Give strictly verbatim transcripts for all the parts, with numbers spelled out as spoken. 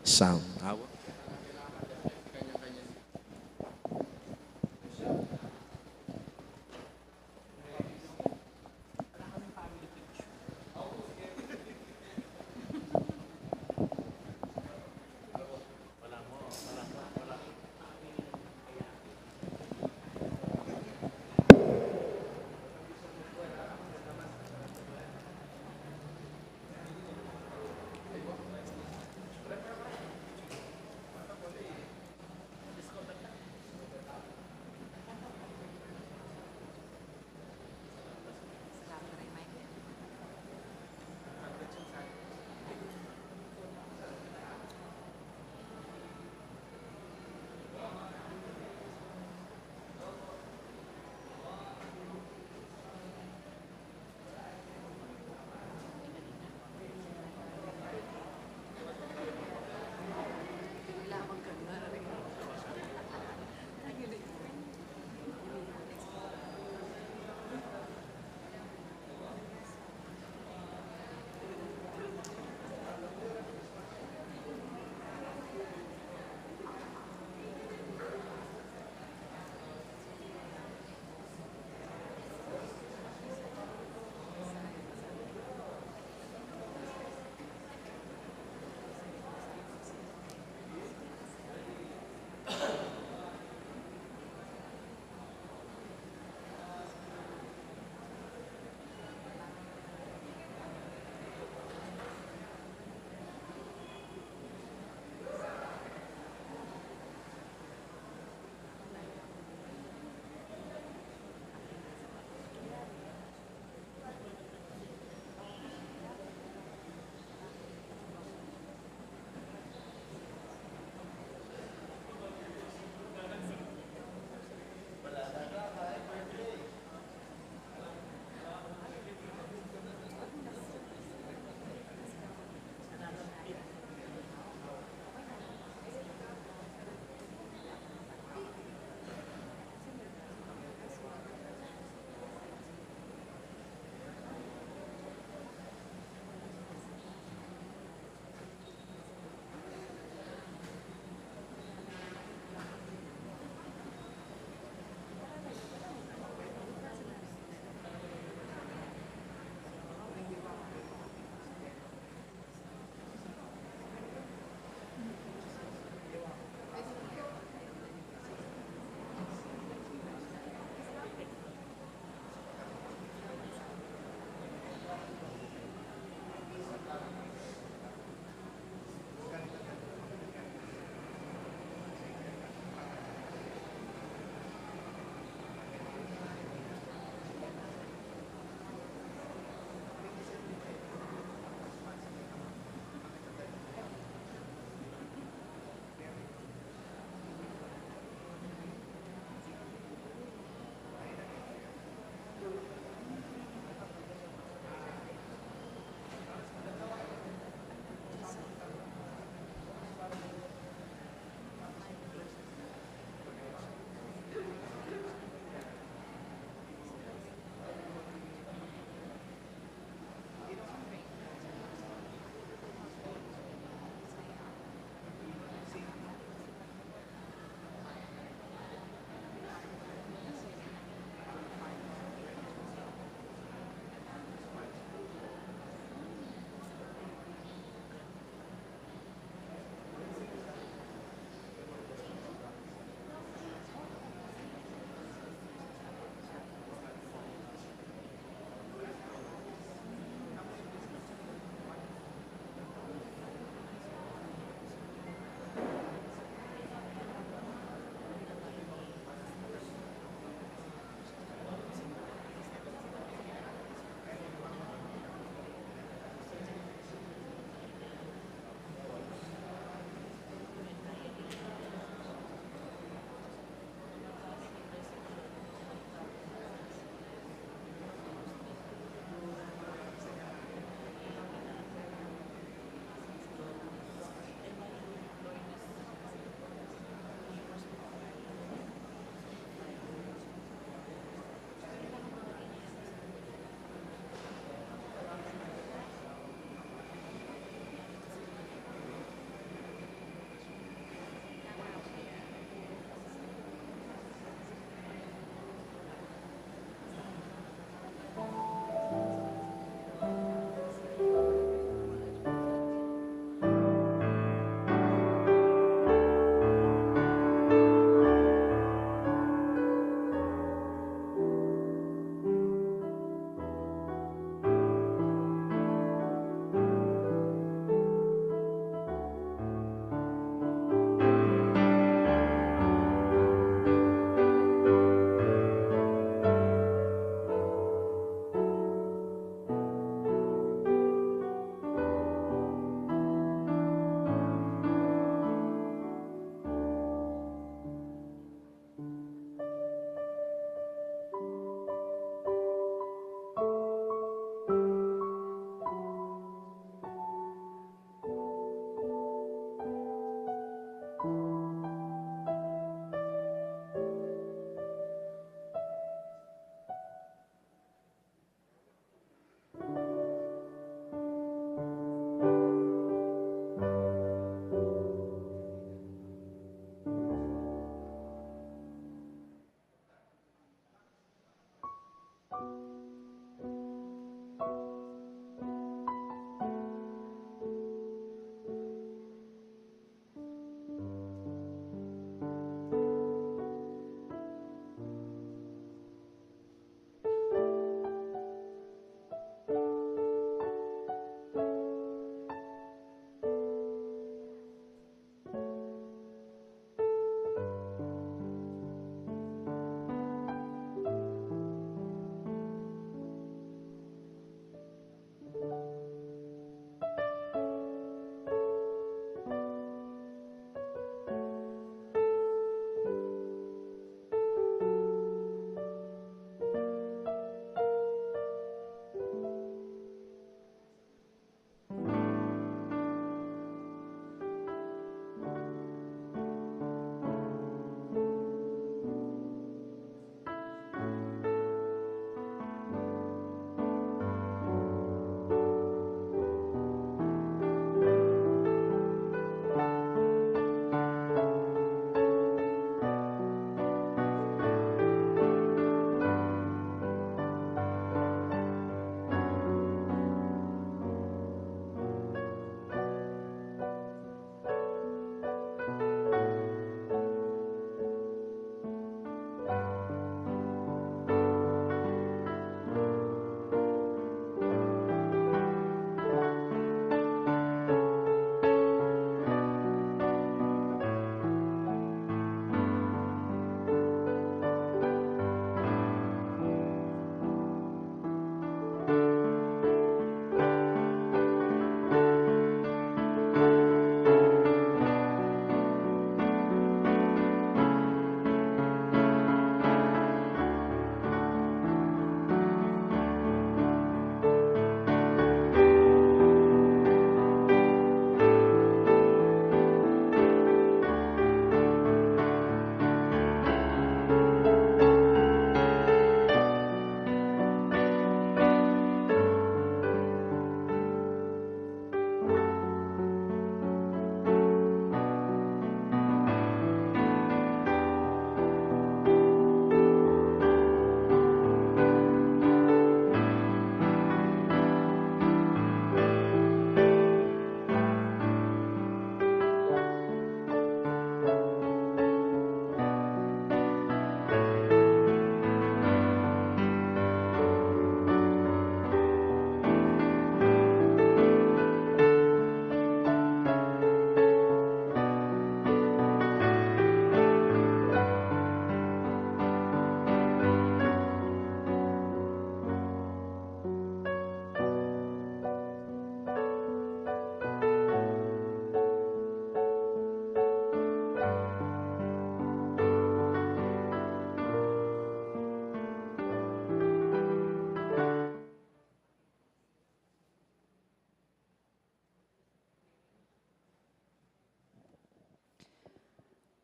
Sound.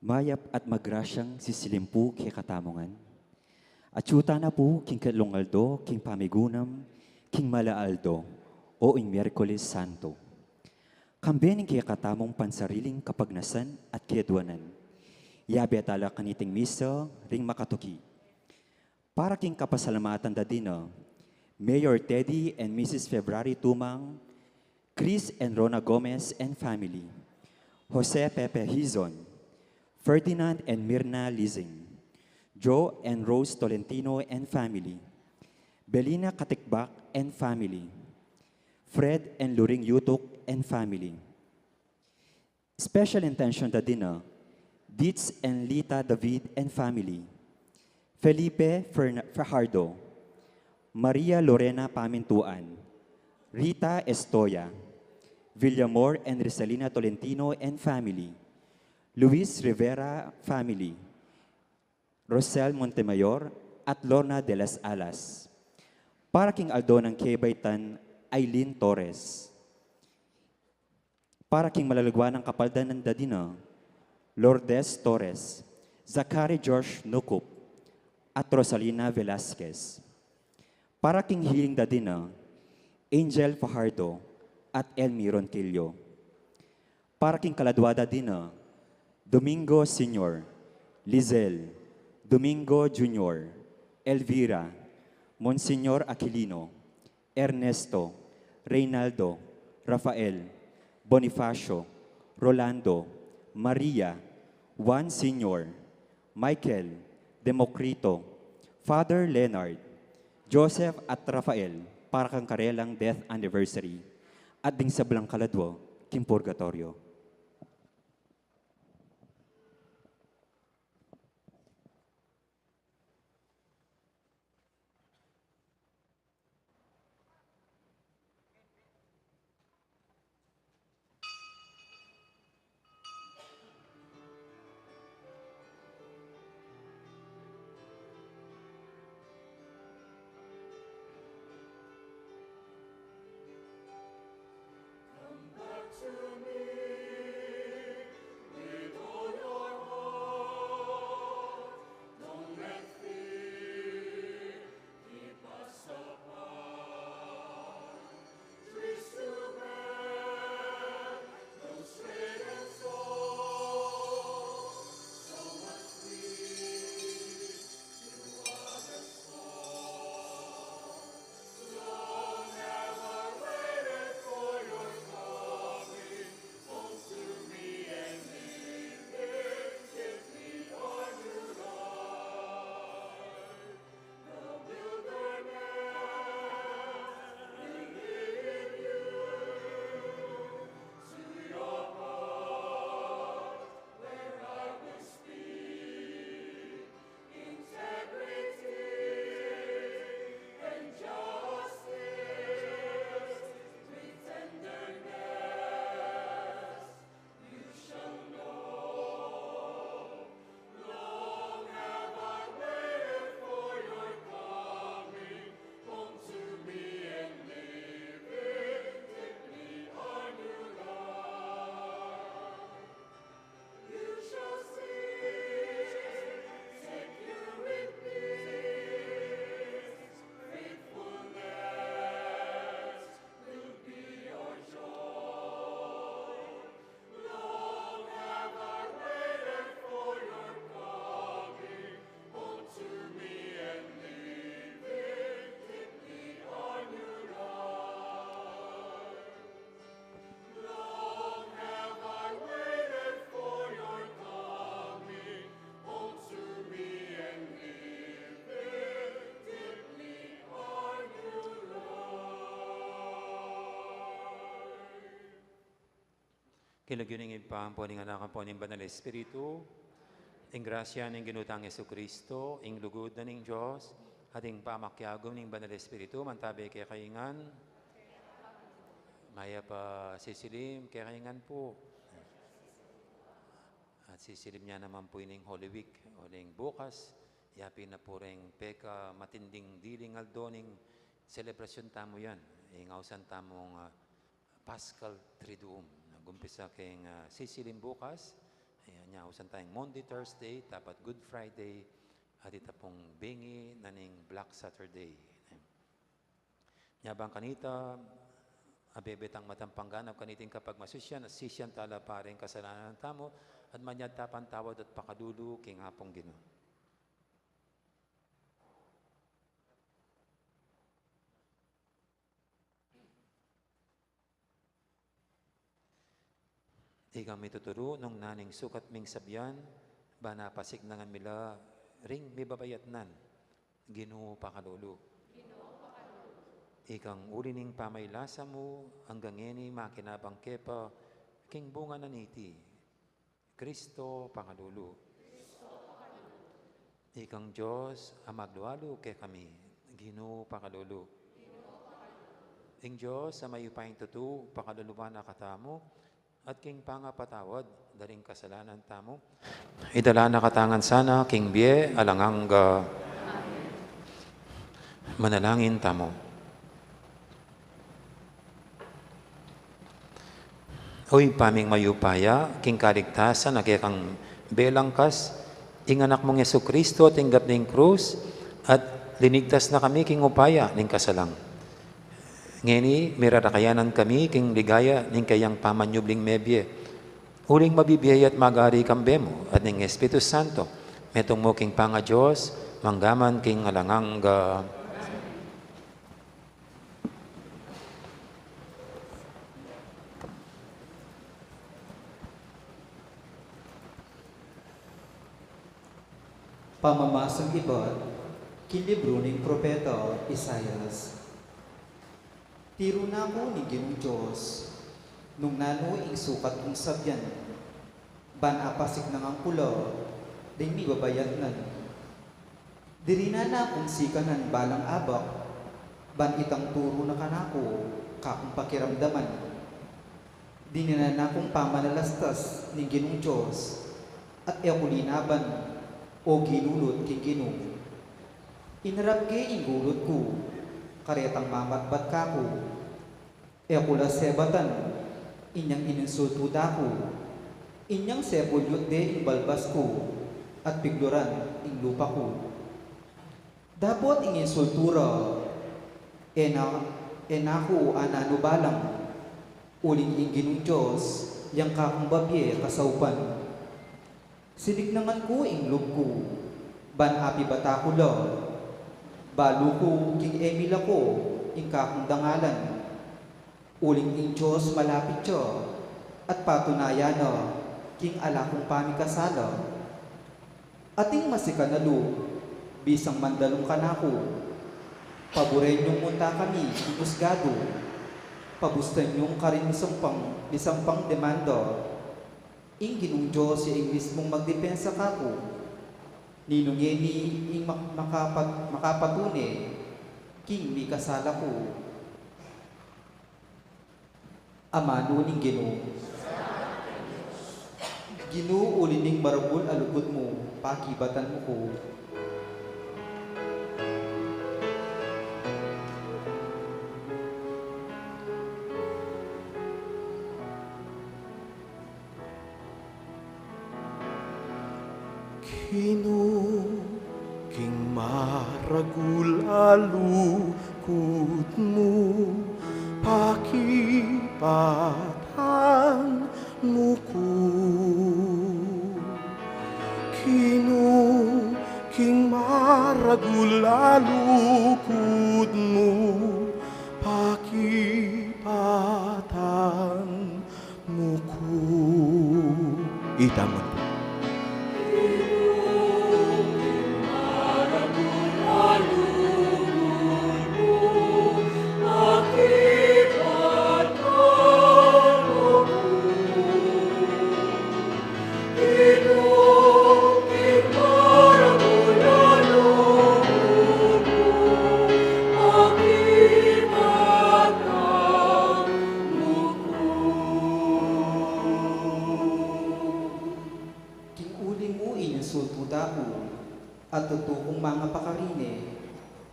Mayap at magrasyang sisilim pu kekatamu ngan. Atyu tana pu king katlung aldo king pamigunam king mala aldo, o ing Miyerkules Santo. Kambe ning kekatamung pansariling kapagnasan at keduanan, yabe tala kaniting misa ring makatuki. Para king kapasalamatan da dina, Mayor Teddy and Missus February Tumang, Chris and Rona Gomez and family, Jose Pepe Hizon, Ferdinand and Mirna Lizing, Joe and Rose Tolentino and family, Belina Katikbak and family, Fred and Luring Yutuk and family. Special intention da dina, Ditz and Lita David and family, Felipe Fern- Fajardo, Maria Lorena Pamintuan, Rita Estoya, Villamor and Risalina Tolentino and family, Luis Rivera family, Rosel Montemayor at Lorna de las Alas. Para king aldo nang kebaitan, Aileen Torres. Para king malagwa nang kapaldanan da dina, Lourdes Torres, Zachary Josh Nukup, at Rosalina Velasquez. Para king healing da dina, Angel Fajardo at Elmi Ronquillo. Para king kaladwa da dina, Domingo Senior, Lizelle, Domingo Junior, Elvira, Monsignor Aquilino, Ernesto, Reynaldo, Rafael, Bonifacio, Rolando, Maria, Juan Senior, Michael, Democrito, Father Leonard, Joseph at Rafael para kang karelang death anniversary, at ding sablang kaladwa king purgatoryo. King lagyu ning Ibpa, ampo ning Anak, ampo ning Banal Espiritu, ing grasya ning Ginu tang Jesucristo, ing lugud na ning Dios, at ing pamakiagum ning Banal Espiritu, mantabe kekayu ngan. Mayap a sisilim kekayu ngan pu. At sisilim ya naman pu ining Holy Week, uling bukas, yapin na pu ring pekamatinding diling aldo ning selebrasyun tamu yan. Ing ausan tamung, ah, Paschal Triduum. Nag-umpisa keng, ah, sisilim bukas, Ayan, nya, ausan tayang Maundy Thursday, dapat Good Friday, at ita pung bengi na ning Black Saturday. Nya bang kanita, abebe tang matampang ganap kaniting kapagmasisyan, at sisian tala pa ring kasalanan tamu, at manyad ta pang tawad at pakalulu king Apung Ginu. Ikang mituturu nung naning sukat ming sabian, ban apasiknangan mi la ring mibabayatnan, Ginu pakalulu. Ikang uli ning pamailasa mu, anggang ngeni makinabang ke pa, king bunga na niti, Kristo pakalulu. Ikang Dios a maglualu kekami, Ginu pakalulu. Ing Dios a mayupayang tutu, pakaluluan na katamu, at king pangapatawad da ring kasalanan tamu, idala na katamu ngan sana king bie alang angga. Manalangin tamu. O Ibpa ming mayupaya, king kaligtasan a kekang belangkas, ing Anak mung Jesucristo tinggap ne ing krus, at linigtas na kami king upaya ning kasalang. Ngeni, mirarakayanan kami king ligaya ning kayang pamanyubling mebie. Uling mabibie ya at mag-ari kang Be mu at ning Espiritu Santo, metung mu king pangaDios, mangga man king alang angga. Pamamasang ibat king libru ning propeta Isaias. Tiru na ku ning Ginung Dios, nung nanu ing sukat kung sabian, ban apasiknangan ku la ring mibabayatnan. Diri na na kung sikanan balang abak, ban itang turu na kanaku kakung pakiramdaman. Dininan na kung pamanalastas ning Ginung Dios, at e ku linaban o ginulut king Ginu. Inarap ke ing gulut ku karetang mamatbat kaku. E ku la sebatan inyang ininsultu da ku, inyang sebulyut de ing balbas ku, at pigluran ing lupa ku. Dapot ing insultu ra, e na, e na ku ananu balang, uling ing Ginung Dios yang kakung babie kasaupan. Siniknangan ku ing lub ku, ban apibata ku la, balu ku king e milako ing kakung dangalan. Uling ing Dios malapit ya, at patunayan na king ala kung pamikasala. Ating masikan a lub, bisang mandalung kanaku, paburen yung munta kami king usgadu, pabustan yung karing misampang, misampang demanda. Ing Ginung Dios ya ing mismung magdepensa kaku. Ninu ngeni ing mak-, makapat-, makapatune king mikasala ku? Amanu ning Ginu. Ginu, uli ning maragul a lugud mu, pakibatan mu ku. Ginu, king maragul a lugud mu, pakibatan mu ku. Ginu, king maragul a lugud mu, pakibatan mu ku. Itamu pu. King uli mu ininsultu da ku, at tutu kung mangapakarine,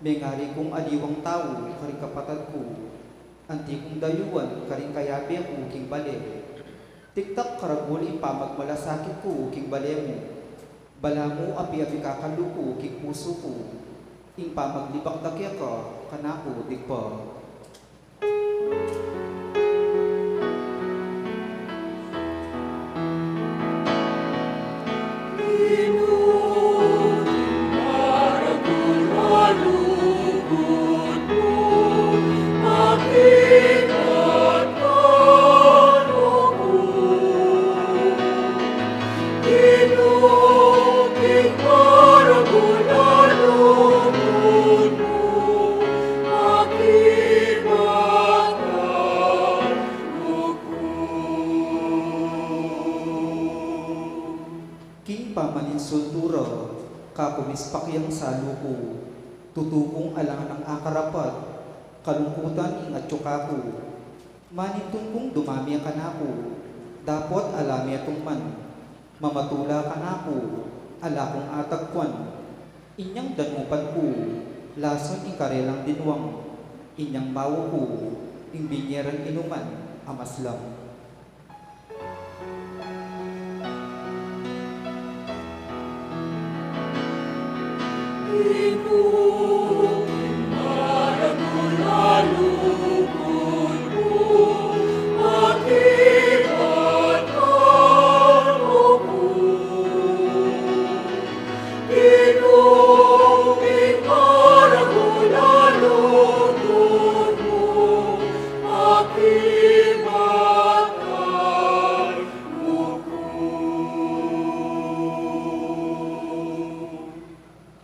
mengari kung aliwang tau karing kapatad ku, anti kung dayuan karing kayabe ku king bale. Tiktak karagul ing pamagmalasakit ku king bale mu, balamu a piabikakalu ku king pusu ku, ing pamaglibak da keka kanaku digpa. King pamaninsultu ra, kakumispak yang salu ku, tutu kung alang nang akarapat, kalungkutan ing atyu kaku. Manintun kung dumame kanaku, dapot ala metung man, mamatula kanaku, ala kung atagpuan. Inyang danupan ku, lasun ing karelang dinwang, inyang bawu ku, ing binye rang inuman a maslam.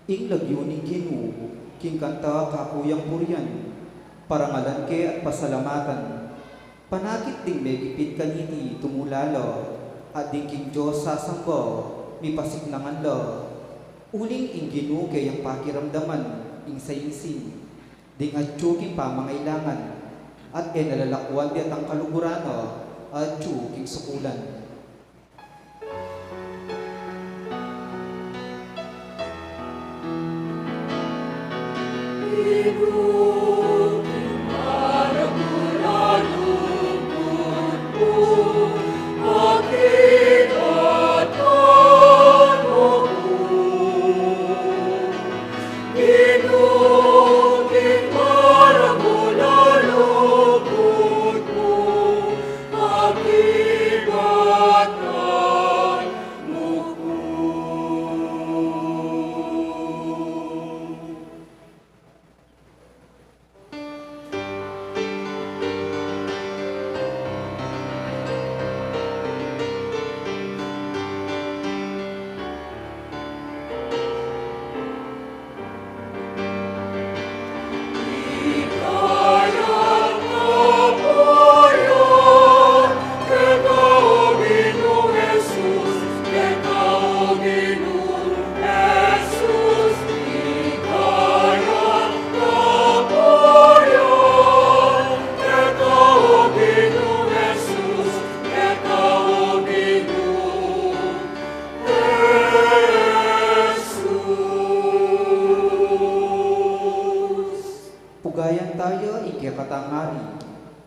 Ing lagyu ning Ginu, king kanta kaku yang purian, parangalan ke at pasalamatan. Panakit ding megipit kaniti tumula la, at ding king Dios sasamba, mipasiknangan la. Uling ing Ginu keyang pakiramdaman, ing saingsing, ding atyu king pamangailangan, at e na lalakwan detang kaluguran na atyu king sukulan. Pugayan taya ing kekatang ari,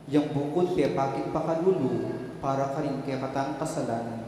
yang bukut pepakit pakalulu para karing kekatang kasalanan.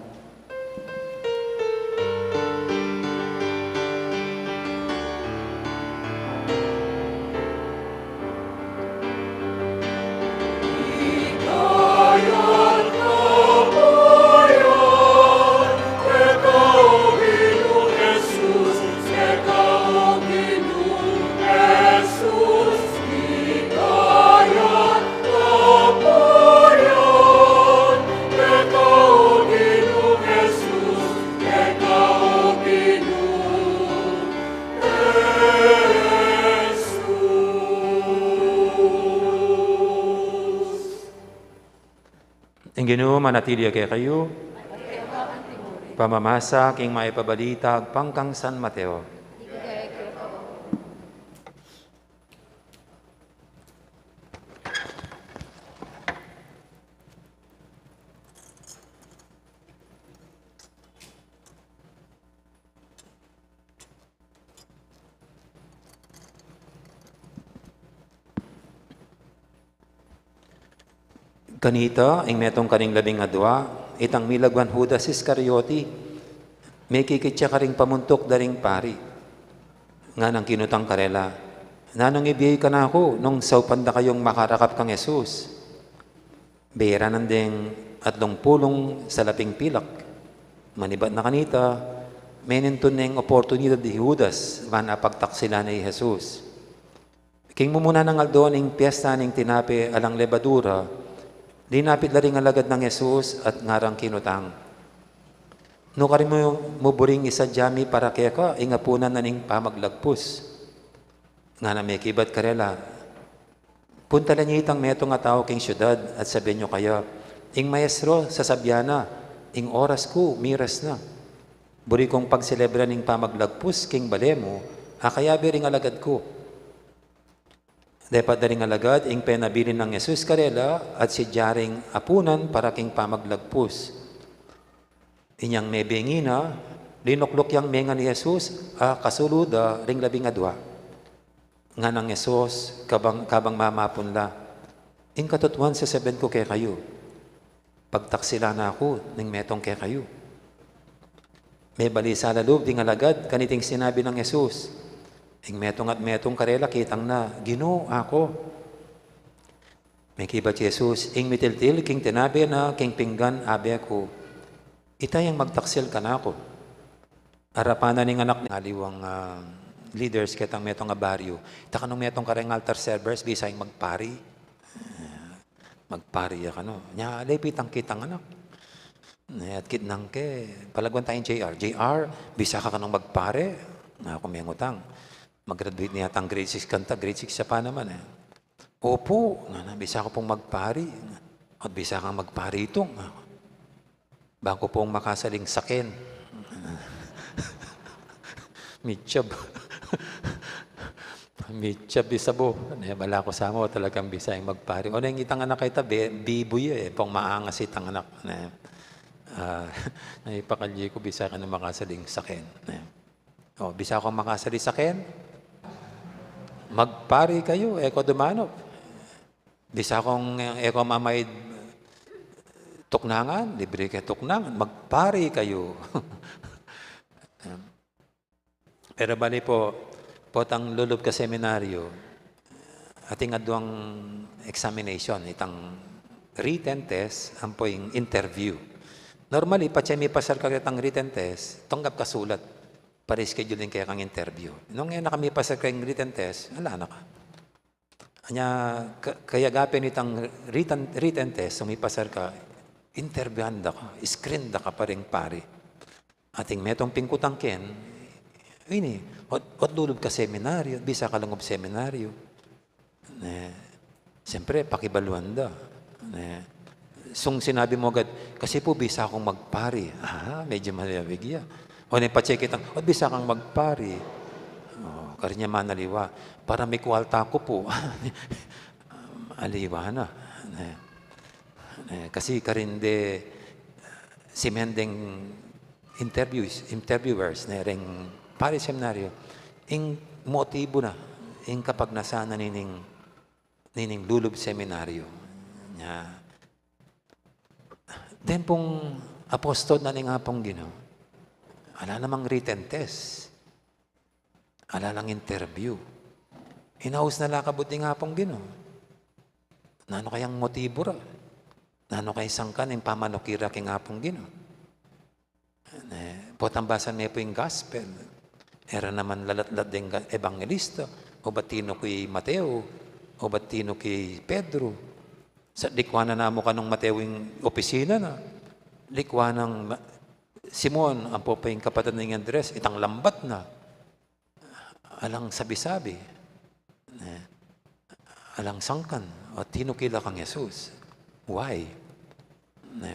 Ing Ginu manatili ya kekayu. Pamamasa king Mayap a Balita agpang kang San Mateo. Kanita, ing metung karing labing adua, itang milagwan Judas Iscariote, mekikit ya karing pamuntuk da ring pari. Nganang kinutang karela, "Nanung ibie yu kanaku nung saupan da kayung makarakap kang Jesus?" Beyeranan deng atlung pulung salaping pilak. Manibat na kanita, menintun neng oportunidad i Judas ban apagtaksilan ne i Jesus. King mumuna nang aldo ning piesta ning tinape alang lebadura, linapit la ring alagad nang Jesus at ngarang kinutang, "Nu karin mu, mu buring isadya mi para keka ing apunan na ning pamaglagpus?" Ngana mekibat karela, "Puntalan ye itang metung a tau king siudad at sabian yu kaya, 'Ing Maestro sasabyan na, ing oras ku miras na. Buri kung pagselebran ing pamaglagpus king bale mu, akayabe ring alagad ku.'" Depat da ring alagad ing penabilin nang Jesus karela at sidya ring apunan para king pamaglagpus. Inyang mebie ngina, linukluk yang menga ni Jesus a kasulu da ring labing adua. Nganang Jesus kabang, kabang mamapun la, "Ing katutuan sasabian ku kekayu, pagtaksilan na ku ning metung kekayu." Mebalisa la lub ding alagad kaniting sinabi nang Jesus. Ing metung at metung karela kitang na, "Ginu, aku." Mekibat i Jesus, "Ing mitiltil king tinabe na king pinggan abe ku, ita yang magtaksil kanaku." Arapan na ning anak ning aliwang, ah, leaders ketang metung a baryu. "Ita kanu metung kareng altar servers, bisa ing magpari?" Magpari ya kanu. Nya, lepitang kitang anak. Ne, at kitnang ke, palagwan tayang J R. "J R, bisa ka kanung magpari?" Aku mengutang. Mag-graduate na yatang grade six kanta, grade six ya pa naman e. "Opu," ngana, "bisa ku pung magpari. At bisa kang magpari itung." Bang ku pung makasaling saken. Mitsab. Mitsab isabo. Ne, bala ku sa mu, talagang bisa yang magpari. O, neng itang anak a ita, be-, bibu ya e. Pung maangas itang anak. Ne. Ah, naipakalye ku, "Bisa kang makasaling saken." Ne. O, "Bisa kung makasaling saken?" "Magpari kayu, e ku dumanup. Bisa kung, e ku mamaid tuknangan, libre ke tuknangan, magpari kayu." Pero bale pu, potang lulub ka seminaryo, atin adwang examination, itang written test, ampo ing interview. Normally, patse mipasar ka ketang written test, tunggap ka sulat. Pare-schedule ing kekang interview. Nung e na ka mipasar keng written test, ala na ka. Nya, ka-, kayagape nitang written, written test, nung mipasar ka, interviewan da ka, screen da ka pa ring pari. Atin metung pingkutang ken, ini, ot, ot lulub ka seminaryo, bisa ka lungub seminaryo. Ne, siyempre, pakibaluan da. Ne, sung sinabi mu agad, "Kasi pu, bisa kung magpari." Ah, medyo malawig ya. O, ne, patse kitang, "O, bisa kang magpari?" O, karin ya manaliwa, "Para mikualta ku pu." Aliwa na. Ne, ne, kasi karin de, simen deng interviews, interviewers, ne, reng pari seminaryo, ing motibu na, ing kapagnasan na nining, nining lulub seminaryo. Nya, deng pung apostol na ning Apung Ginu, ala namang written test, ala lang interview. Inaus na la kabud ning Apung Ginu. Nanu kayang motibu ra? Nanu kayang sangkan ing pamanuki ra king Apung Ginu? Ne, potang basan me pu ing gospel. E ra naman lalatlat deng ga-, ebanghelista, o bat tinuki Mateo, o bat tinuki Pedro. Sa likwan na namu kanung Mateo ing opisina na. Likwan nang Ma-, Simon, ampo pa ing kapatad nang Andres, itang lambat na. Alang sabi-sabi. Ne. Alang sangkan, o tinuki la kang Jesus. Why? Ne.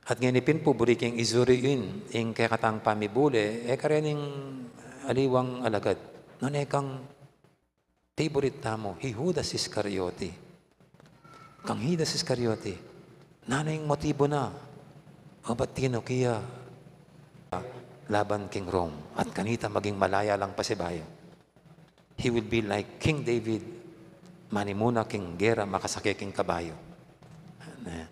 At ngeni pin pu, buri keng izuri ing kekatang pamibule, e karening aliwang alagad. Nune kang favorite tamu, hi Judas Iscariote. Kang Judas Iscariote, nanu ing motibu na? O bat tinuki ya laban king Rome? At kanita maging malaya lang pasibayu. He will be like King David, manimuna king gera, makasake king kabayu. Ne?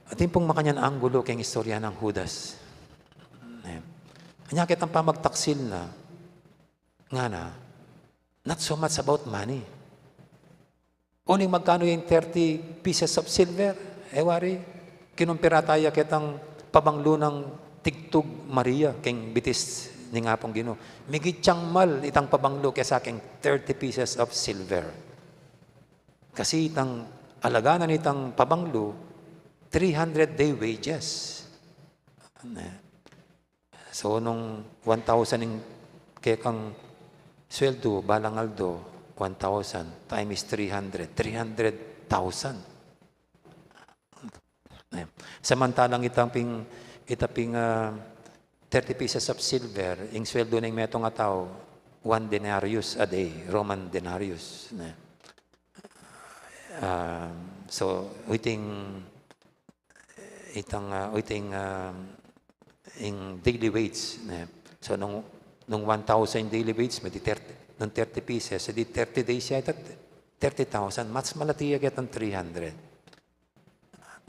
Atin pung makanyan anggulo keng istorya nang Judas. Ne? Anya ketang pamagtaksil na, ngana, not so much about money. Uling magkanu yang thirty pieces of silver? E wari, kinumpira taya ketang pabanglu nang tigtug Maria keng bitis ning Apung Ginu. Migit yang mal itang pabanglu kesa keng thirty pieces of silver. Kasi itang alaga na nitang pabanglu, three hundred day wages. Ne? So, nung one thousand ing kekang sweldu balang aldo, one thousand times three hundred, three hundred thousand. Ne? Samantalang itang ping, ita ping, ah, thirty pieces of silver, ing sweldu ning metung a tau, one denarius a day, Roman denarius. Ne? Ah, so, uiting, itang, ah, uiting, ah, ing daily wage, ne? So, nung, nung one thousand daily wage, madi thirty, nung thirty pieces, di thirty days ya, thirty thousand, mas malati ya ketang three hundred.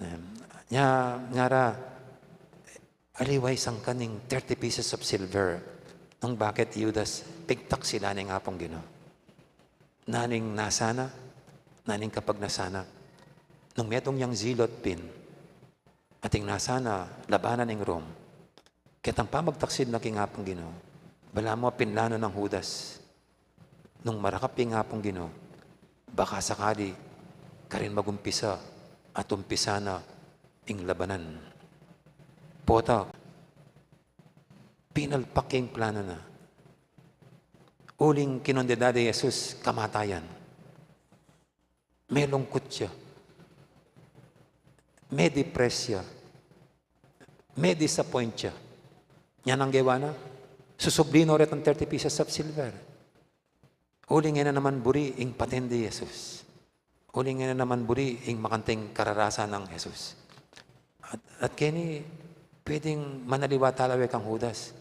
Em, nya, nya ra, aliwa isang kaning thirty pieces of silver. Nung bakit Judas, pigtaksilan ning Apung Ginu. Naning nasa na, naning kapag nasa na. Nung metung yang zealot pin, ating nasa na, labanan ning Rome. Ketang pamagtaksil na king Apung Ginu. Balamu pinlanu nang Judas. Nung marakap ing Apung Ginu, baka sakali karin magumpisa at umpisa na ing labanan. Pota, pinalpak ing plano na. Uling kinondena da i Jesus kamatayan. Melungkut ya. Medepress ya. Medisappoint ya. Nya nang gewa na, susubli no retang thirty pieces of silver. Uling e na naman buri ing paten di Jesus. Uling e na naman buri ing makanting kararasan nang Jesus. At, at keni, pwedeng manaliwa talawe kang Judas.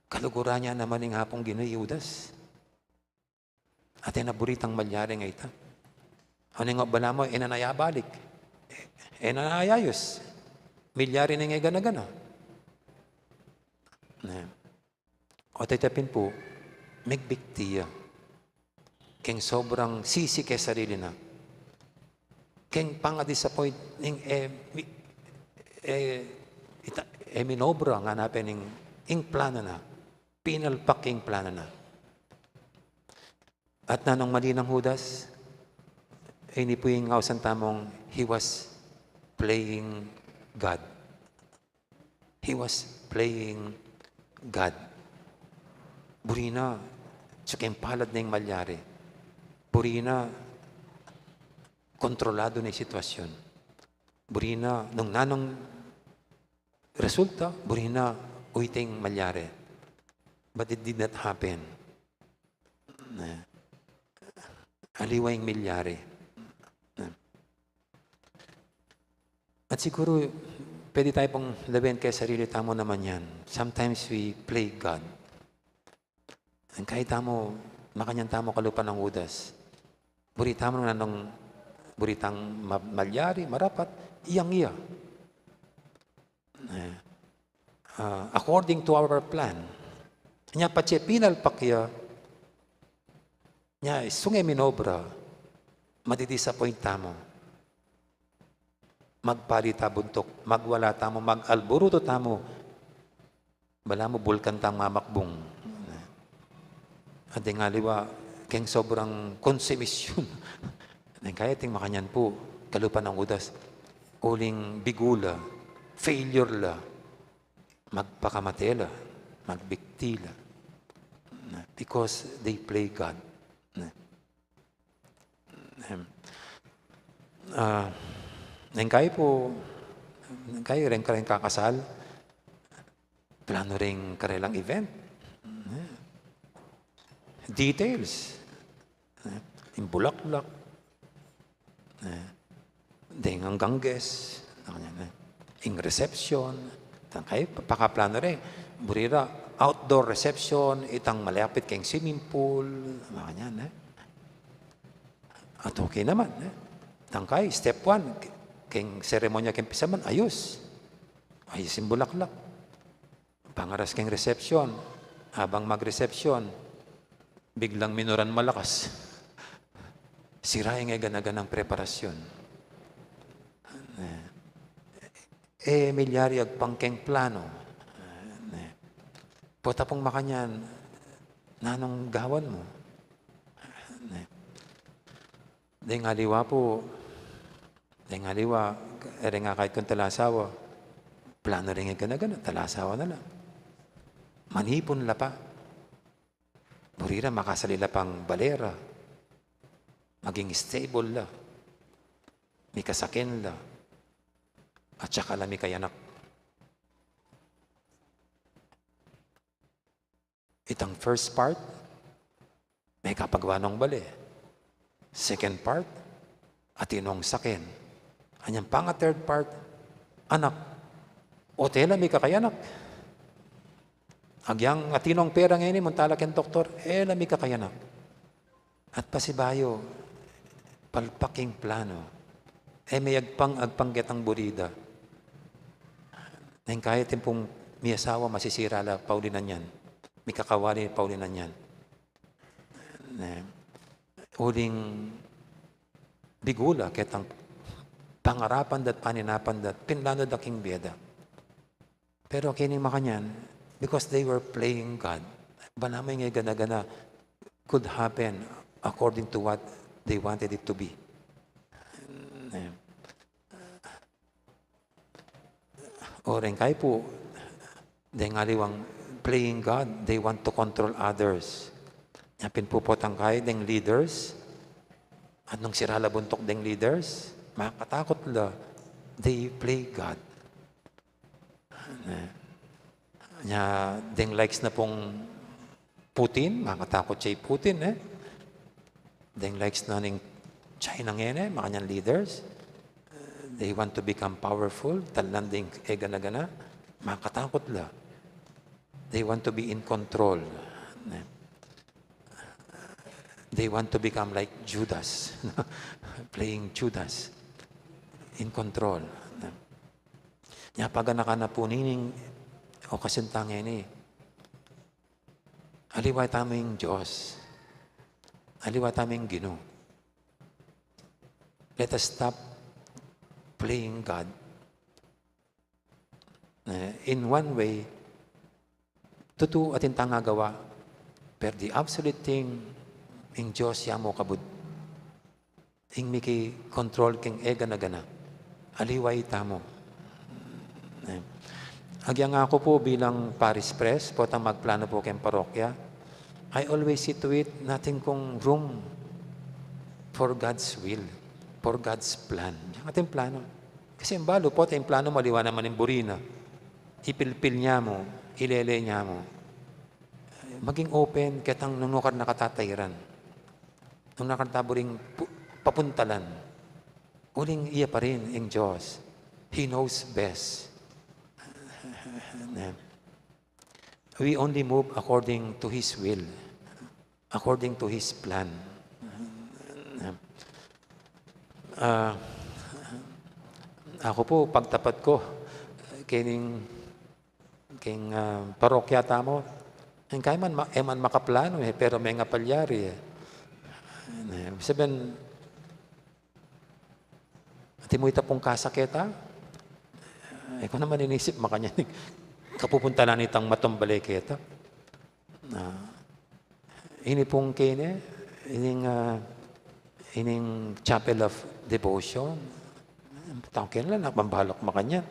Kaluguran ya naman ing Apung Ginu i Judas. At e na buri itang malyari a ita. Ano nga balamu, e na naya balik. E, e na naya ayus. Milyari na ing e gana-gana. Ne. O, tete pin pu, megbikti ya. Keng sobrang sisi keng sarili na. Keng panga-disappoint ning e, mi-, e, ita-, e minobra ngana pin ing, ing plano na. Pinalpak ing plano na. At nanung mali nang Judas, ini pu ing ausan tamung he was playing God. He was playing God. Buri na, atiu keng palad na ing malyari. Buri na, kontroladu na ing sitwasyun. Buri na, nung nanung resulta, buri na, uiting malyari. But it did not happen. Ne. Aliwa ing milyari. Ne. At siguru, pwede tamu pung lawen keng sarili tamu naman yan. Sometimes we play God. Ing kaya tamu, makanyan tamu kalupa nang Judas. Buri tamu nung nanung, buri tang ma-, malyari, marapat, iyang iya. Eh, ah, according to our plan. Nya patse pinalpak ya, nya sung e minobra, madidisappoint tamu. Magpali ta buntuk, magwala tamu, mag-alburutu tamu. Balamu bulkan tang mamakbung. At deng aliwa, keng sobrang konsumisyun. Deng kaya ating makanyan pu, kalupa nang Judas, uling bigu la, failure la, magpakamate la, magbikti la. Because they play God. Ahem. Ah, neng kayi pu, neng kayi reng, reng kakasal, plano reng karelang event. Details. Ing bulaklak. Deng anggang guest. Ing reception. Tang kayi, pakaplano reng. Buri ra, outdoor reception, itang malapit keng swimming pool, makanyan, eh. At okay naman, eh. Tang kayi, step one, Keng seremonya keng pisaman, ayus. Ayus ing bulaklak. Pangaras keng resepsyon, abang magresepsyon, biglang minuran malakas. Sira ing eganaganang preparasyon. E, e milyari agpang keng plano. E, pota pung makanyan, nanung gawan mu? E, deng aliwa pu, deng aliwa, e reng akakit kung talasawa, plano reng eganagana, talasawa na la. Manipun la pa. Buri ra makasali la pang bale ra. Maging stable la. Mikasaken la. At saka la mikayanak. Itang first part, mekapagawa nong bale. Second part, atin nong saken. Anyang panga third part, anak. O't e la mikakayanak. Agyang atin nong pera ngeni, munta la keng doktor, e la mikakayanak. At pasibayu, palpak ing plano. E me agpang, agpang ketang buri da. Neng kaya timpung miyasawa, masisira la pauli na niyan. Mikakawali pauli na niyan. Ne, uling bigu la ketang pangarapan da't paninapan da't pinlano da king bie da. Pero keni makanyan, because they were playing God. Bana mu ing egana-gana could happen according to what they wanted it to be. Eh. O reng kai pu, deng aliwang playing God, they want to control others. Nya pin pu potang kai deng leaders, at nung sira la buntuk deng leaders, makatakut la, they play God. Eh, nya, deng likes na pung Putin, makatakut ya i Putin, eh. Deng likes na ning China ngeni, makanyan leaders, eh, they want to become powerful, talan deng egana-gana, makatakut la. They want to be in control. Eh. They want to become like Judas, playing Judas, in control. Nya paganakan na pu nining okasyon tang ini, aliwa tamu ing Dios, aliwa tamu ing Ginu. Let us stop playing God. Eh, in one way, tutu atin tang agawa, pero the absolute thing, ing Dios ya mu kabud. Ing miki-control king egana-gana. Aliwa tamu. Eh, agyang aku pu bilang parish priest, potang magplano pu keng parokya, I always see to it, atin kung room for God's will, for God's plan. Yang atin plano. Kasi ing balu, pota ing plano mu aliwa naman ing buri na, ipilpil nya mu, ilele nya mu. Maging open ketang nung nukarin na katatairan, nung nukarin ta buring pu-, papuntalan. Uling iya pa rin ing Dios. He knows best. We only move according to His will, according to His plan. Ah, aku pu, pagtapat ku, kening, keng, ah, parokya tamu, ing kai man, ma-, e man makaplano, eh, pero mengapalyari, eh. Eh, sabian, Ati mu ita pung kasa keta? E ku naman inisip makanyan ing kapupuntalan itang matumbalai keta. Ah, ini pung kene, ining, ah, ining Chapel of Devotion. Tau kene la, anak, mambalak makanyan.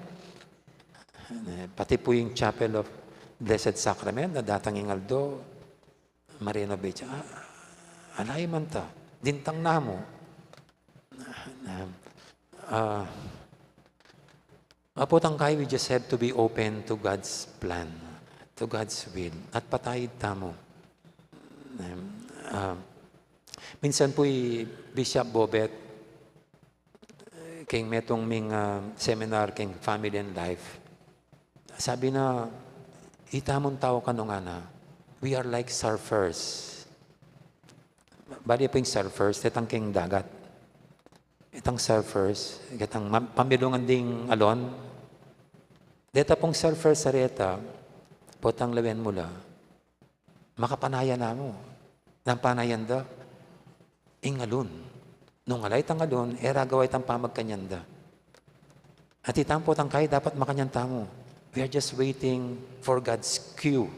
Eh, pati pu ing Chapel of Blessed Sacrament na datang ing aldo, ma-renovate ya. Ah, ala, e man ta, dintang na mu. Ah, ah, potang kai, we just have to be open to God's plan, to God's will. At pataid tamu. Ah, minsan pu i Bishop Bobet, keng metung ming, ah, seminar keng family and life, sabi na, itamun tau kanu, ngana, we are like surfers. Bale pu ing surfers, detang keng dagat. itang surfers, itang ma-, pamilungan ding alon, deta pung surfers a reta, potang lawen mu la, makapanayan na mu. Nang panayan da, ing alon. Nung ala itang alon, e ra gawa itang pamagkanyan da. At itang potang kai dapat makanyan tamu. We are just waiting for God's cue.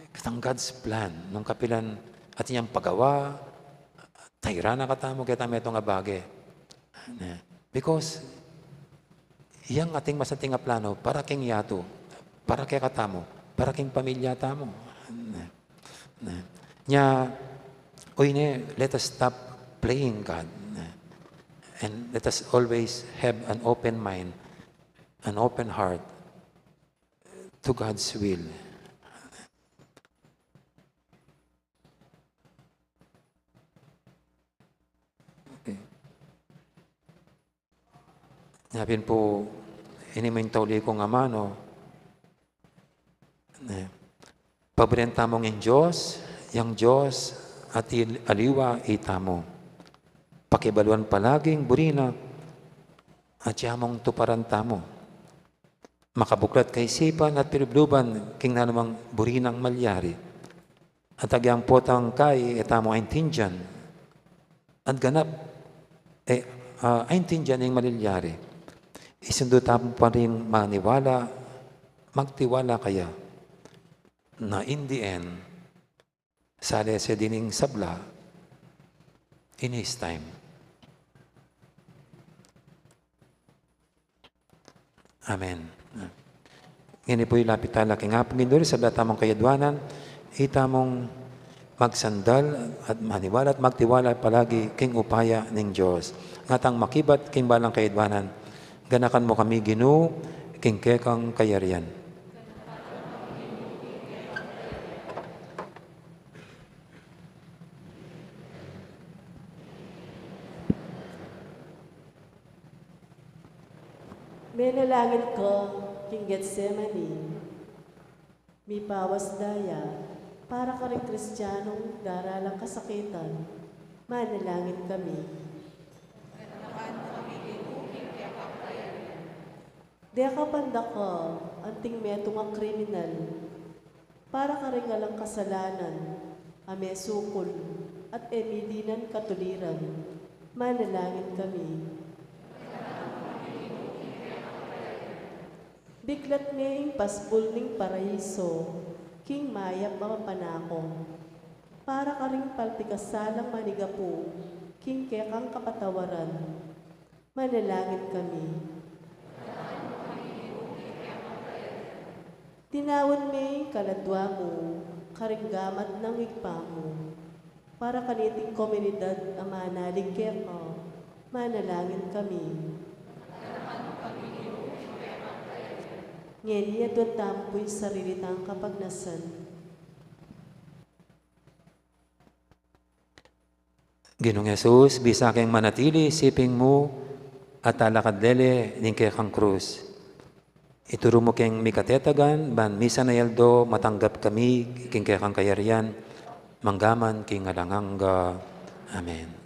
Katang God's plan, nung kapilan atin yang pagawa, tayra na katamu keta metung a bage. Ne? Because yang ating masanting a plano para king yatu, para kekatamu, para king pamilya tamu. Ne? Ne? Nya, uy ne, let us stop playing God. Ne? And let us always have an open mind, an open heart to God's will. Okay. Nya pin pu, ini mu ing tauli kung amanu. Ne. Paburen tamu ing Dios, yang Dios at il-, aliwa itamu. Pakibaluan palagi ing buri na, at ya mung tuparan tamu. Makabuklat kaisipan at pilubluban king nanumang buri nang malyari. At agyang potang kai e tamu aintindian. At ganap, e, a, aintindian ing malilyari. Isundu tamu pa ring maniwala, magtiwala kaya. Na in the end, salese din ing sabla in His time. Amen. Ngeni pu, ilapit tala king Apung Ginu, ing sabla tamung kayadwanan, itamung magsandal at maniwala at magtiwala palagi king upaya ning Dios. Ngatang makibat king balang kayadwanan, ganakan mu kami, Ginu, king kekang kayarian. Menalangin ka king Getsemani, mipawas daya para karing Kristianong daralang kasakitan. Manalangin kami. Deka pandaka anting metung a kriminal para karing alang kasalanan a mesukul at e mi dinan katuliran. Manalangin kami. Biklat me ing pasbul ning paraiso king mayap a papanako para karing paltikasalang manigapu king kekang kapatawaran. Manalangin kami. Tinawan me ing kaladwa mu karing gamat nang Ibpa mu para kaniting komunidad a manalig keka. Manalangin kami. Ngeni aduan tamu pu ing sarili tang kapagnasan. Ginung Jesus, bisa keng manatili king siping mu at talakad lele ning kekang krus. Ituru mu keng mikatetagan ban misan a aldo matanggap kami king kekang kayarian, mangga man king alang angga. Amen.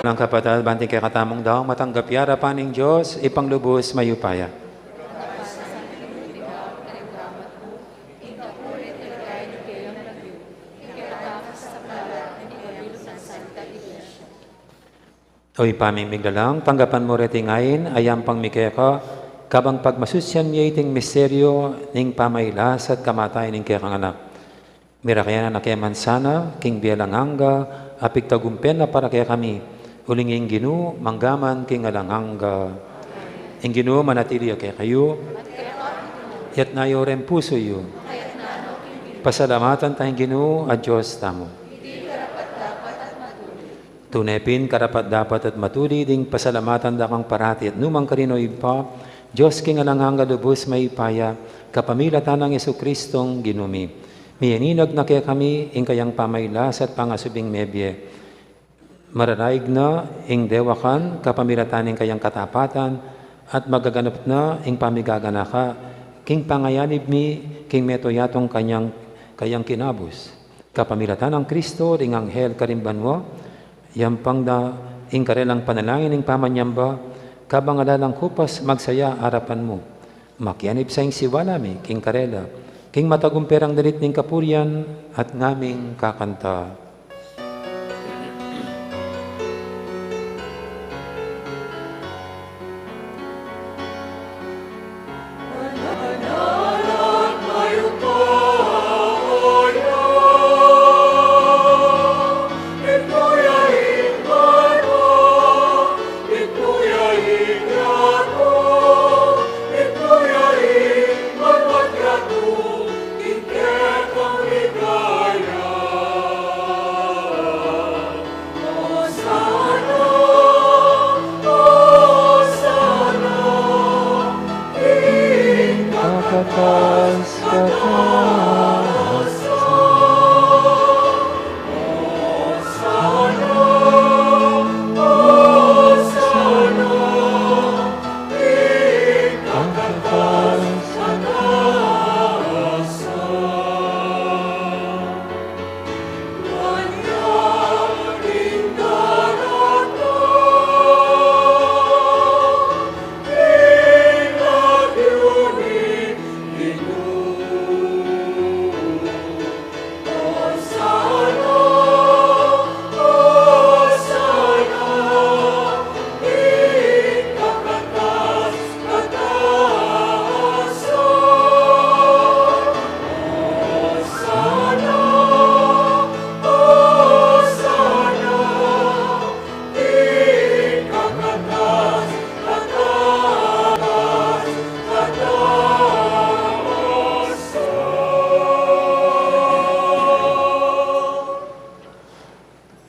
Nang kapatad, bang ing kekatamung daun matanggap ya arapan ning Dios, Ibpang lubus mayupaya. O Ibpa ming miglalang, tanggapan mu reting ain a yampang mi keka, kabang pagmasusian mi iting misteryo ning pamailas at kamatayan ning kekang Anak. Mirakenan na ke man sana king bie alang angga, a pigtagumpen na para kekami, uling ing Ginu, mangga man king alang angga. Ing Ginu manatili ya kekayu. Itas yu ring pusu yu. Pasalamatan taya ing Ginu a Dios tamu. Tune pin karapat-dapat at matulid ing pasalamatan da kang parati at nu man karin, o Ibpa, Dios king alang angga lubus mayupaya, kapamilatan nang Jesucristong Ginu mi. Miyaninag na kekami ing kayang pamailas at pangasubling mebie. Mararaig na ing dewakan kapamilatan ning kayang katapatan at magaganap na ing pamigaganaka king pangayanib mi king meto yatung kanyang, kayang kinabus. Kapamilatan nang Kristo ring anghel karin banua, yampang da ing karelang panalangin ning pamanyamba, kabang ala lang kupas magsaya arapan mu. Makianib sa ing siwala mi king karela, king matagumpe rang danit ning kapurian at ngaming kakanta.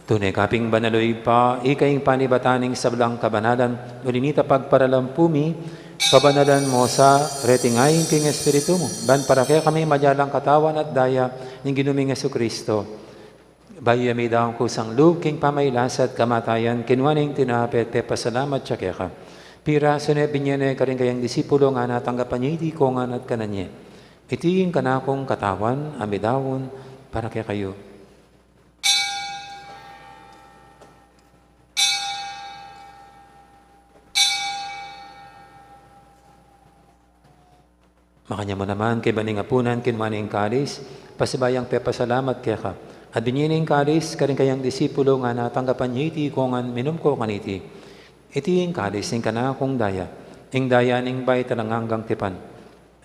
Tune ka pin banal, o Ibpa, ika ing panibatan ning sablang kabanalan, uli na nita pagparalampu mi, pabanalan mu sa reting ain king Espiritu mu, ban para kekami maging katawan at daya ning Ginu ming Jesucristo. Bayu ya midaun kusang lub king pamailas at kamatayan, kinua ne ing tinape at pepasalamat ya keka. Pirasu ne, binie ne karing kayang disipulu, ngana, tanggapan ye iti kongan at kanan ye. Iti ing kanakung katawan a midaun para kekayu. Makanyan mu naman, kaybat ning apunan, kinua ne ing kalis, pasibayu yang pepasalamat keka. At binie ne ing kalis karing kayang disipulu, ngana, tanggapan ye iti kongan, minum ko kaniti. Iti ing kalis ning kanakung daya, ing daya ning bayu at alang anggang tipan,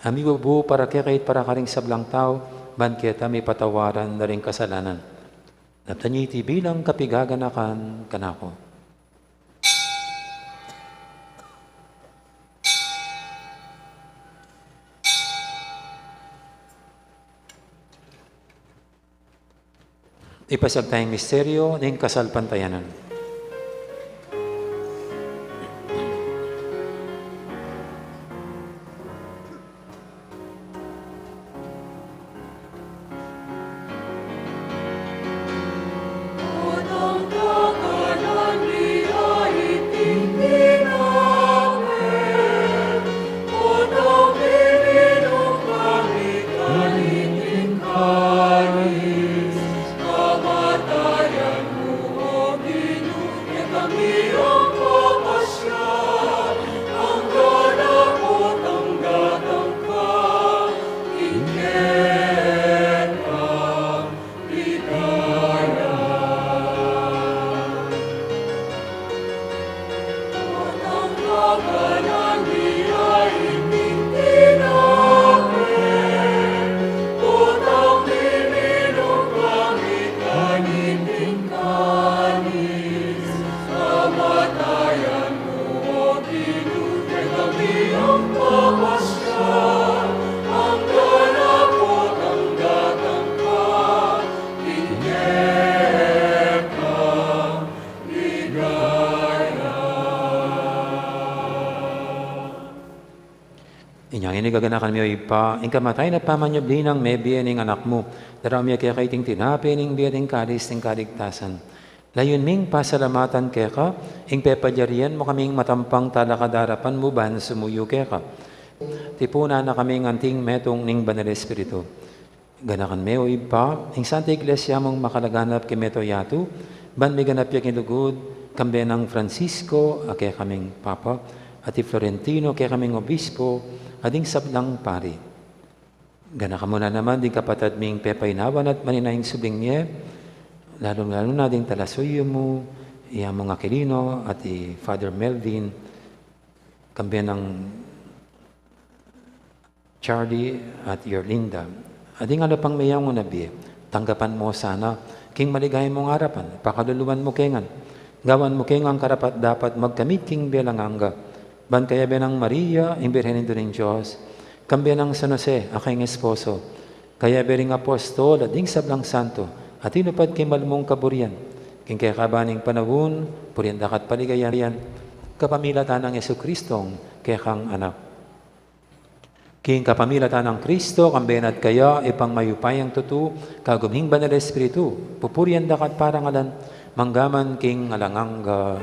a mibubu para kekayu at para karing sablang tau, ban keta mipatawaran la ring kasalanan. Daptan ye iti bilang kapigaganakan kanaku. Ipasiag taya ing misteryu ning kasalpantayanan. Gaganakan mi, o Ibpa, ing kamatayan at pamanyubli nang mebie ning Anak mu. Daraun mi keka iting tinape ning bie, iting kalis ning kaligtasan. Layun ming pasalamatan keka ing pepalyarian mu kaming matampang talakad king arapan mu ban sumuyu keka. Tipunan na kaming anting metung ning Banal Espiritu. Ganakan me, o Ibpa, ing Santa Iglesia mung makalaganap king mabilug a yatu, ban miganap ya king lugud, kambe nang Francisco a kekaming Papa, at i Florentino a kekaming Obispo, at ding sablang pari. Ganakan mu na naman ding kapatad ming pepaynawan at manenaya king subling mie, lalung-lalu na ding talasuyu mu, i Among Aquilino at i Father Melvin, kambe nang Charlie at Yorlinda. At ding ala pang meyangu na bie, tanggapan mu sana king maligaya mung arapan, pakaluluan mu ke ngan. Gawan mu ke ngan karapat-dapat magkamit king bie alang angga. Ban kayabe nang Maria, ing Birhen Indu ning Dios, kambe nang San Jose a kayang esposo, kayabe ring apostol at ding sablang santo a tinupad king mal mung kaburian, king kekaban ning panaun, purian da ka at paligayan, kapamilatan nang Jesucristong kekang Anak. King kapamilatan nang Kristo, kambe na at kaya, Ibpang mayupayang tutu, kagum ning Banal Espiritu, pupurian da ka at parangalan, mangga man king alang angga.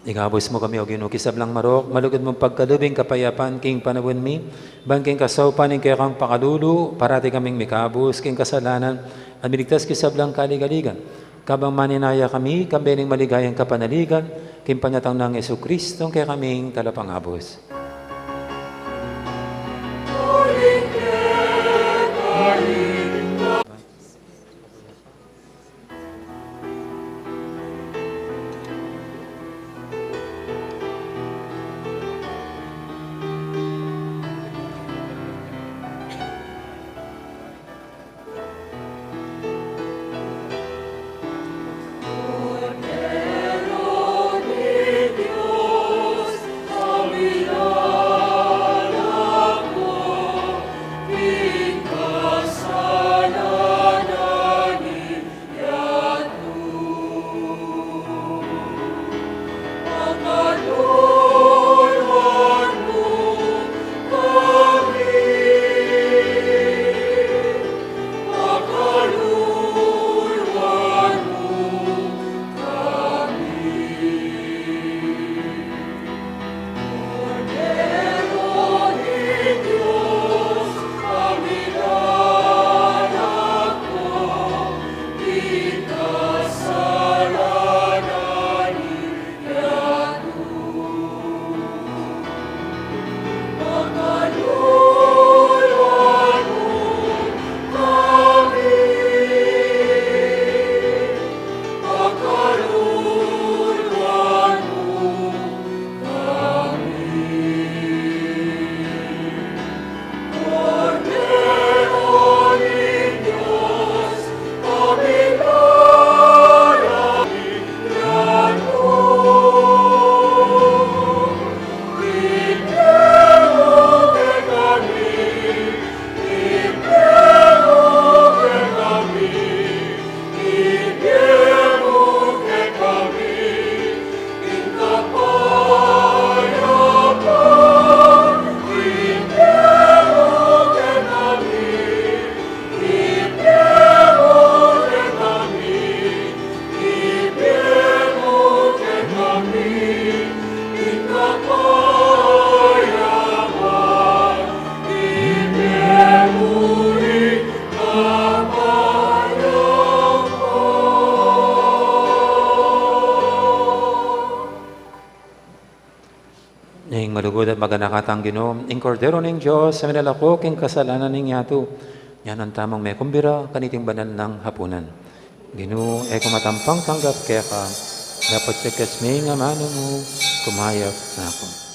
Ikabus mu kami, O Ginu, king sablang marok, malugud mung pagkalub ing kapayapan king panaun mi, ban king kasaupan ning kekang pakalulu, parati kaming mikabus king kasalanan, at miligtas king sablang kaligaligan. Kabang manenaya kami, kambe ning maligayang kapanaligan, king panyatang nang Jesucristong kekaming Talapangabus. Maganaka tang Ginu, ing Kordero ning Dios, a minalako king kasalanan ning yatu. Nyanan tamung mekumbira kaniting banal nang hapunan. Ginu, e ku matampang tanggap keka, dapot pagkas ing amanu mu, kumayap na ku.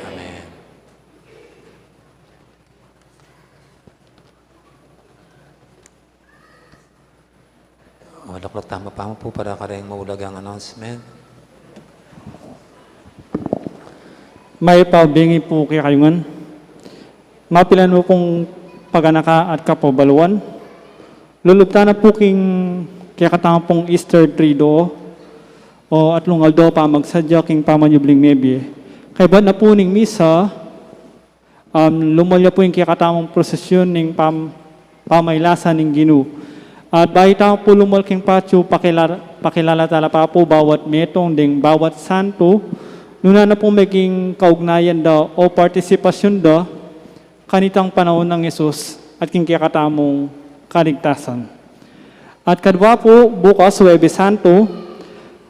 Amen. Malukluk tamu pa mu pu para kareng maulagang announcement. Mayap a bingi pu kekayu ngan. Mapilan mu pung paganaka at kapabaluan. Lulub tana pu king kekatamu pung Easter Triduo, o atlung aldo pamagsadya king pamanyubling mebie. Kaybat na pu ning misa, um, lumwal ya pu ing kekatamung prosesyon ning pam-, pamailasan ning Ginu. At bayu tamu pu lumwal king patyu, pakila-, pakilala tala pa pu bawat metung deng bawat santu, nuna na pu meging kaugnayan da o partisipasyon da kanitang panaun nang Jesus at king kekatamung kaligtasan. At kadwa pu, bukas, Huwebes Santo,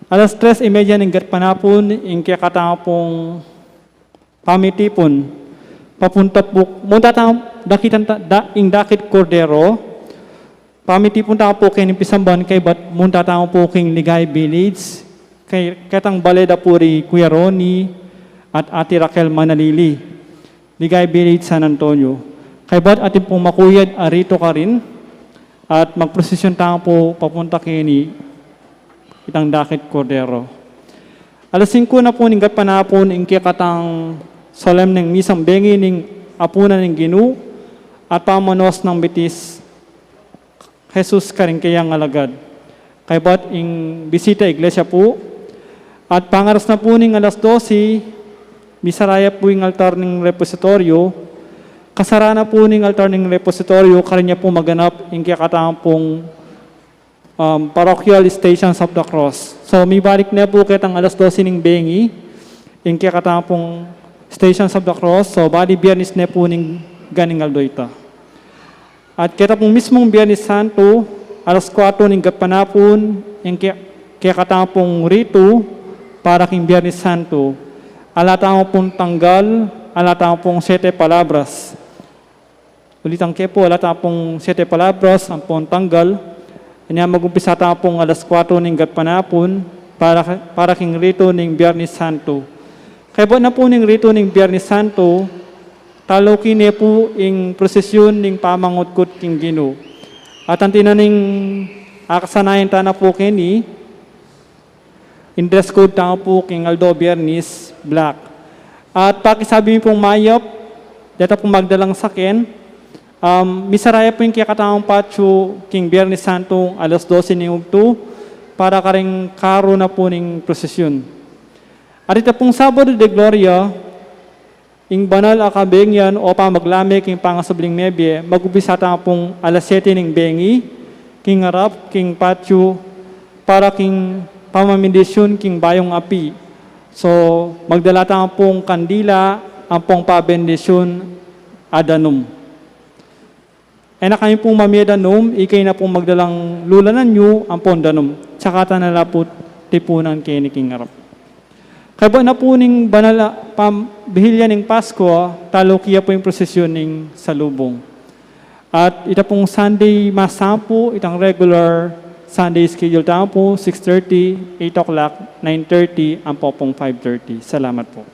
alas tres y media ning gatpanapun, ing kekatamu pung pamitipun, papunta pu, munta tamu, dakitan ta-, da-, ing dakit Kordero, pamitipun tamu pu keni pisamban kaybat munta tamu pu king Ligaya Village, kay, ketang bale da pu ri Kuya Ronnie at Ate Raquel Manalili, Ligaya Village, San Antonio. Kaybat atin pung makuyad a ritu karin, at magprosesyon tamu pu papunta keni itang dakit Kordero. Alas singku na pu ning gatpanapun ing kekatang solemneng misang bengi ning apunan ning Ginu at pamanuas nang bitis Jesus karing kayang alagad. Kaybat ing bisita iglesia pu. At pangaras na pu ning alas dose, misara ya pu ing altar ning repositorio. Kasara na pu ning altar ning repositorio, karin ya pu maganap ing kekatamu pung um, Parochial Stations of the Cross. So, mibalik ne pu ketang alas dose ning bengi ing kekatamu pung Stations of the Cross. So, bali Biernes ne pu ning ganing aldo ita. At keta pung mismung Biernes Santo, alas kuwatro ning gatpanapun, ing ke-, kekatamu pung ritu para king Biernes Santo. Ala tamu pung tanggal, ala tamu pung Siete Palabras. Ulitan ke pu, ala tamu pung Siete Palabras ampong tanggal. Anya magumpisa tamu pung alas kuwatro ning gatpanapun para, para king ritu ning Biernes Santo. Kaybat na pu ning ritu ning Biernes Santo, taluki ne pu ing prosesyon ning pamangutkut king Ginu. At anti na ning akasanayan tana pu keni, ing dress code tamu pu king aldo Biernes, black. At pakisabi mi pung mayap, deta pung magdalang saken, um, misara ya pu ing kekatamung patyu king Biernes Santo alas dose ning ugtu, para karing karu na pu ning prosesyon. At ita pung Sabado de Gloria, ing banal a kabengian o pamaglame king pangasubling mebie, magumpisa tamu pung alas siete ning bengi, king arap, king patyu, para king pamabendisyun king bayung api. So, magdala tamu pung kandila, ampong pabendisyun a danum. E na kami pung mamie danum, ikayu na pung magdalang lulanan yu ampong danum. Tsaka ta na la pu tipunan keni king arap. Kaybat na pu ning banal a pam-, bihilya ning Paskua, taluki ya pu ing prosesyon ning salubung. At ita pung Sunday Mass tamu pu, itang regular Sunday schedule tamu pu, six thirty, eight o'clock, nine thirty, ampo pung five thirty. Salamat pu.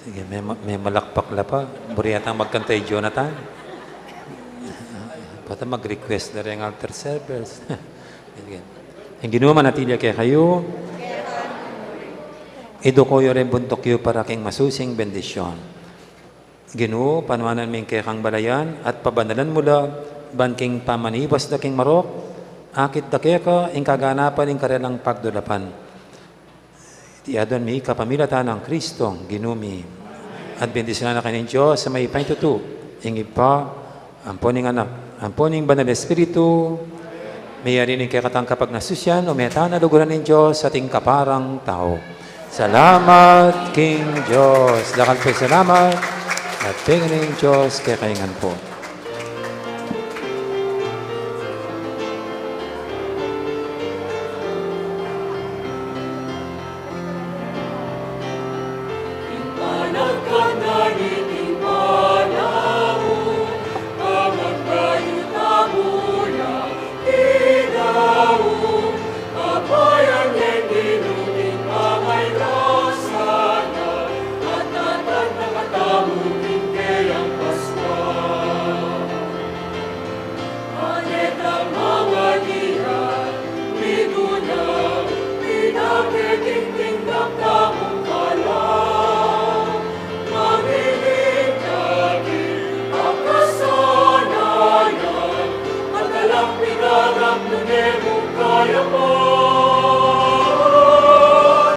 Sige, me, me malakpak la pa. Buri yatang magkanta i Jonathan. Pata mag-request na rin altar servers. Sige. Ing Ginu manatili ya kekayu. Iduku yu ring buntuk yu para king masusing bendisyon. Ginu, panuanan me ing kekang balayan at pabanalan mu la, ban king pamaniwas da king marok, akit da keka ing kaganapan ning karelang pagdulapan. Iti aduan mi kapamilatan nang Kristong Ginu mi. At bendisyunan na kayu ning Dios a mayupayang tutu, ing Ibpa, ampo ning Anak, ampo ning Banal Espiritu, meyari ning kekatang kapagnasusyan, o meta na luguran ning Dios at ing kaparang tau. Salamat king Dios. Dakal pung salamat, at pingin ning Dios kekayu ngan pu.